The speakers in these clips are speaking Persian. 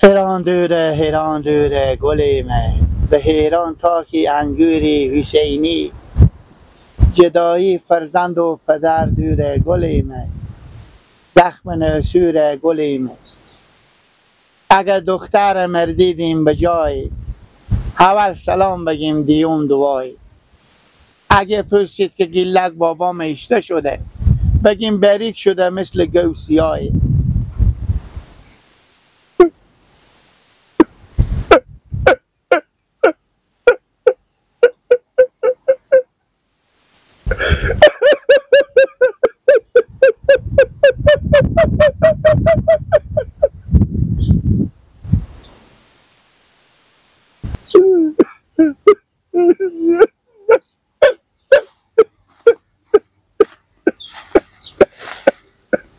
هران دوره هران دوره گلیمه، به هیران تاکی انگوری حسینی، جدایی فرزند و پدر دوره گلیمه، زخم نسور گلیمه. اگر دختر مردیدیم به جای، اول سلام بگیم دیوم دوای. اگه پرسید که گیلک بابا میشته شده، بگیم بریک شده مثل گوسیای.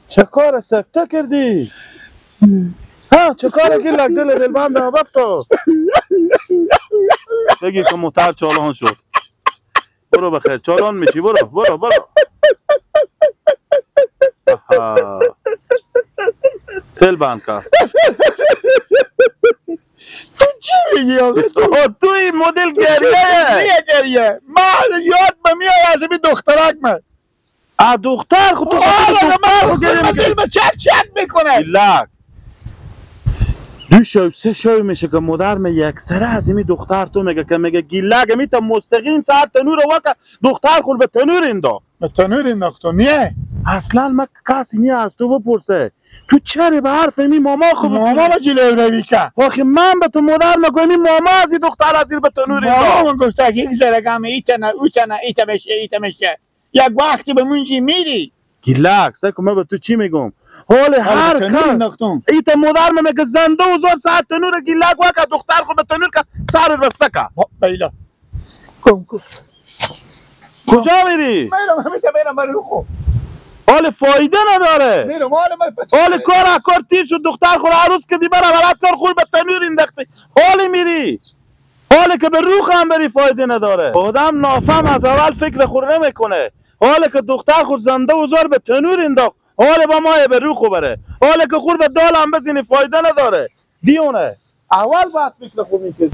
چه کار سکته کردی؟ ها چه کار گیلک دل دلبند بفتو بگیر که موتر چالان شد. برو بخیر چالان میشی، برو برو برو. دل بند کن. تو چی میگی آخه؟ تو این مدل گریه گریه من یاد میاد از این دخترک من. دختر خود تو دختر خود گریه میکنه، دل چک چک میکنه. گیلک دو شو سه شو میشه که مادر می یک سره از این دختر تو میگه که میگه گیلک میتا مستقیم ساعت تنور وکه دختر خود به تنور انداخت. به تنور انداخت نیه؟ اصلا من کسی نیه از تو بپرسه تو چرا به حرف می ماما خود ماما با جلو روی که آخه من به تو مادر میگم این ماما از این دختر از این به تنور انداخت. ماما من گفته یک ذره گم ایتنه اوتنه ایت بشه ایت میشه یک وقتی به منجی میری. گیلک سکو من به تو چی میگم؟ حال هر کس ایت مادر من میگه زنده و زار ساعت تنور گیلک وکه دختر خود به تنور که سر بسته که بیلا کم کم. کجا میری؟ میرم همیشه میرم برای خو. حال فایده نداره. میرم حال حال کار کار تیر شد دختر خود عروس کردی برا برات کار خود به تنور انداختی. حال میری حال که به روخ هم بری فایده نداره. آدم نافهم از اول فکر خود نمیکنه. حال که دختر خود زنده و زار به تنور انداخت، حال با مایه به روخ بره، حال که خور به دال هم بزنی فایده نداره. دیونه اول باید فکر خود میکرد.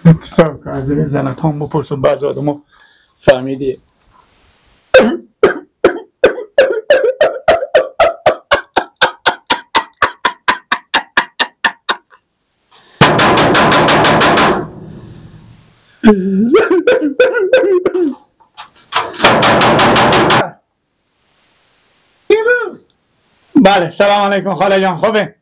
انتصاب که از این زنت هم بپرسم بعض آدمو فهمیدی. بله سلام علیکم خاله جان، خوبه؟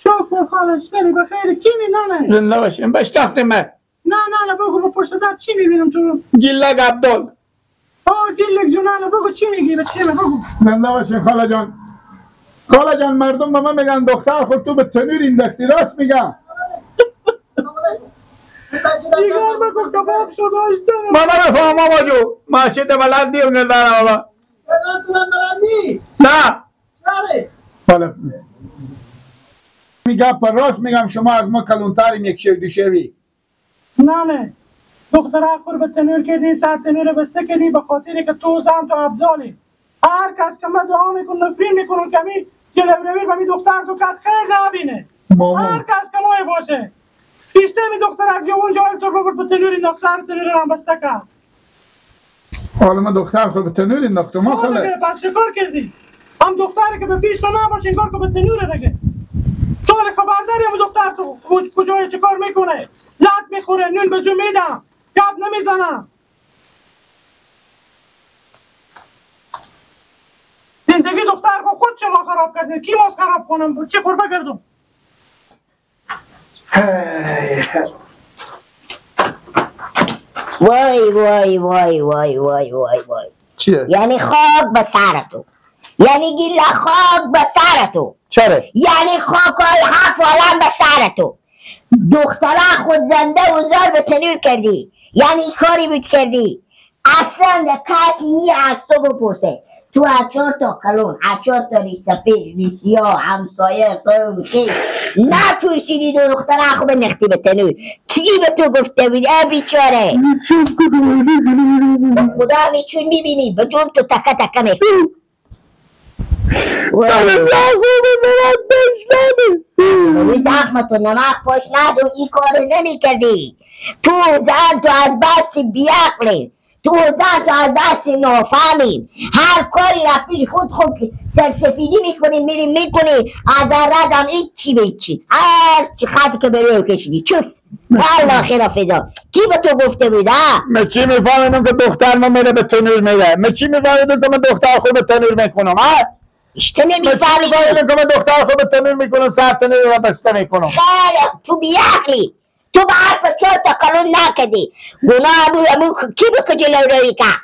شکر خاله شری بخیر. کینی نه نه زنده باشیم بشتاختیم من. نه نه نه بگو بپرسه در چی میبینم تو؟ گیلک عبدال. آه گیلک جون نه بگو چی میگی به چی بگو. زنده باشیم خاله جان. خاله جان مردم به من میگن دختر خود تو به تنور انداختی، راست میگن؟ دیگر بگو کباب شد آشتم. من نمیفهمم آقا جو، من چه بلد نیم ندارم آقا. نه حالا میگم پر راست میگم شما از ما کلونتریم یک شو دو شوی. نه نه دختر خور به تنور کردی، سر تنور بسته کردی به خاطر که تو زن تو ابدالی. هر کس که من دعا میکنم نفرین میکنم که می جلو روی به می دختر تو کد خیر نبینه. هر کس که مای باشه بیشتر می دختر جوان جای تو رو به تنور انداخت، سر تنور هم بسته کرد. حالا من دختر خور به تنور انداختم ما خاله. پس چیکار کردی؟ هم دختری که به پیش تو نباشه انگار که به تنوره دیگه. تو خبرداری هم دختر تو کجای چه کار میکنه؟ لط میخوره، نون به زو میدم، گپ نمیزنم. زندگی دختر خود خود شما خراب کرده، کی ماست خراب کنم؟ چه قربه کردم؟ وای وای وای وای وای وای وای. چیه؟ یعنی خاک به سر تو، یعنی گیل خاک به سر تو. چرا؟ یعنی خاک های هفت عالم به سر تو. دختره خود زنده و زار به تنور کردی، یعنی کاری بود کردی. اصلا کسی نی از تو بپرسه. تو از چهار تا کلون، از چهار تا ریسفید، ریسیا، همسایه، قوم، خیش نپرسیدی دو دختره خود نختی به تنور. کی به تو گفته بود ای بیچاره؟ خدا همیچون میبینی به جون تو تکه تکه میکنی. روی زخم تو نمک پاش ندو، این کارو نمی کردی. تو زن تو از بس بیعقلی، تو زن تو از دست نافهمی، هر کاری را پیش خود خود سرسفیدی میکنی، میری میکنی، از ردم هیچی به هیچی، هر چی خطی که به روی کشیدی چوف. والله خیر فضا کی به تو گفته بود؟ ها من چی میفهمیدم که دختر من میره به تنور میره؟ من چی میفهمیدم که من دختر خود به تنور میکنم؟ ها اشته نمیفهمیدی که من دختر خود به تنور میکنم، سر تنور رو بسته میکنم. خیلی تو بیعقلی، تو به حرف چهار تا قانون نکردی. گناه بود کی به که جلو روی کرد؟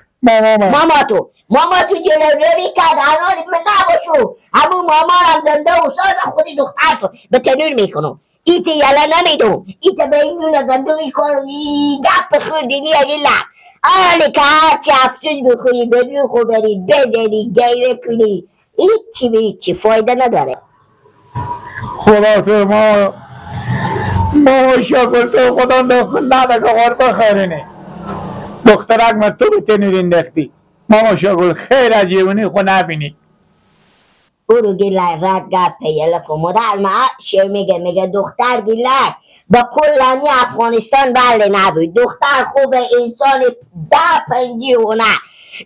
ماما تو، ماما تو جلو روی کرد. الان من نباشو، همون ماما هم زنده و سال خودی دختر تو به تنور میکنم. ایت یلا نمیدو، ایت به این نون گندم میکنم، گپ خوردی نی اگه لب آله که هرچی افسوس بخوری، به روخو بری بزنی گیره کنی، هیچی به هیچی فایده نداره. خدا تو ما شکر تو خدا نده که غار بخیرینه. دخترک من تو به تنور انداختی. ماما شاگل خیر از جیونی خو نبینی. او رو گیلک رد گپ یلا کن. مادر ما شعر میگه، میگه دختر گیلک با کلانی افغانستان بله نبود. دختر خوب انسان ده پنجی و نه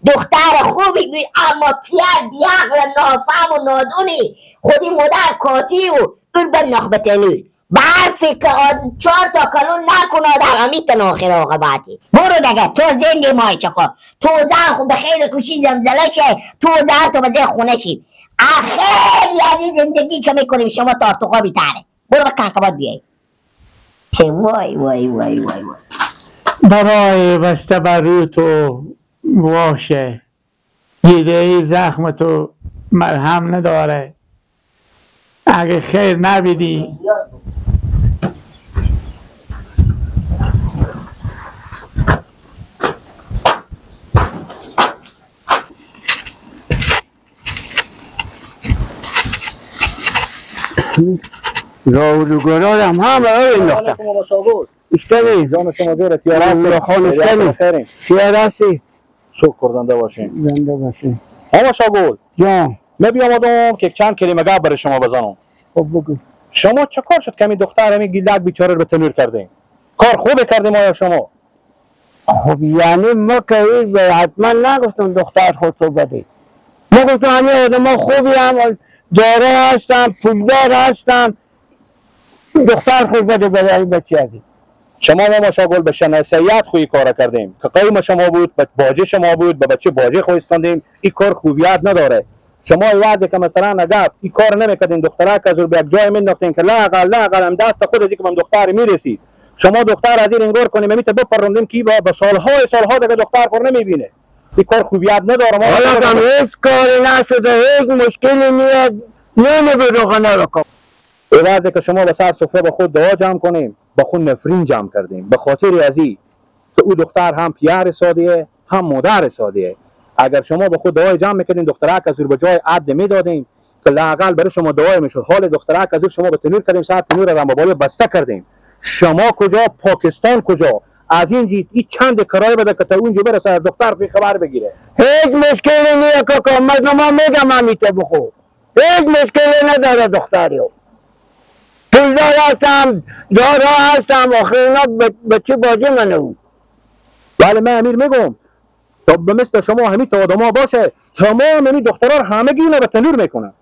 دختر خوبی بود، اما پیر بیعقل نافهم و نادونی خودی مادر کاتی و اون بنداخت به تنور. برفی که چهار تا کلون نکن آدم همیتن آخر عاقبتی. برو دیگه تو زنده مای چکا، تو زن خود به خیلی کشی زمزله شه، تو زن تو به خونه شی. آخر یعنی زندگی که میکنیم شما تارتوقا بیتره. برو به کنکبات بیای. وای وای وای وای وای. برای بسته بر رو تو باشه، دیده زخم تو مرهم نداره. اگه خیر نبیدی راولوگرارم هم برای انداختم. اشتری جان شما جورت یا خانم اشتری شکر زنده باشین. زنده باشین. آقا شاگل جان، من بیامدم که چند کلمه گپ برای شما بزنم. خب بگو. شما چه کار شد که همین دختر همین گیلک بیچاره رو به تنور کردین؟ کار خوبه کردیم آیا شما؟ خب یعنی ما که حتما نگفتم دختر خود رو بده. ما گفتم همین آدم خوبی هم داره هستم، پولدار هستم، دختر خود بده برای بچه هستی. شما ما شاگل به شناسیت خویی کار کردیم که قیم شما بود، به باجه شما بود، به بچه باجه خویستاندیم. این کار خوبیت نداره. شما وعده که مثلا اگر این کار نمیکردین دخترک از به یک جای مینداختین که لااقل هم دست خود از که دختر میرسید. شما دختر از این انگار کنیم میته بپرندیم که با سالهای سالها دیگه دختر خور نمیبینه. این کار خوبیت نداره. ما حالا هیچ کاری نشده، هیچ مشکلی نیست، نمی به رکن. وعده که شما به سر سفره با خود دعا جمع کنیم، با خود نفرین جمع کردیم به خاطر از این که او دختر هم پیار سادیه هم مادر سادیه. اگر شما با خود دعای جمع میکردین دخترک از به جای عد میدادین که لااقل برای شما دعای میشد. حال دخترک از شما به تنور کردیم، سر تنور را با بسته کردیم. شما کجا، پاکستان کجا؟ از این جیت این چند کرایه بده که تا اونجا برسه از دختر بی خبر بگیره. هیچ مشکلی نیست کاکا، من میگم همیشه بخور، هیچ مشکلی نداره دختریو. پولدار هستم، دارا هستم، آخه اینا بچه بازی منه او. ولی من امیر میگم تا به مثل شما همین تا آدم ها باشه تمام این دخترها همگی اینا به تنور میکنن.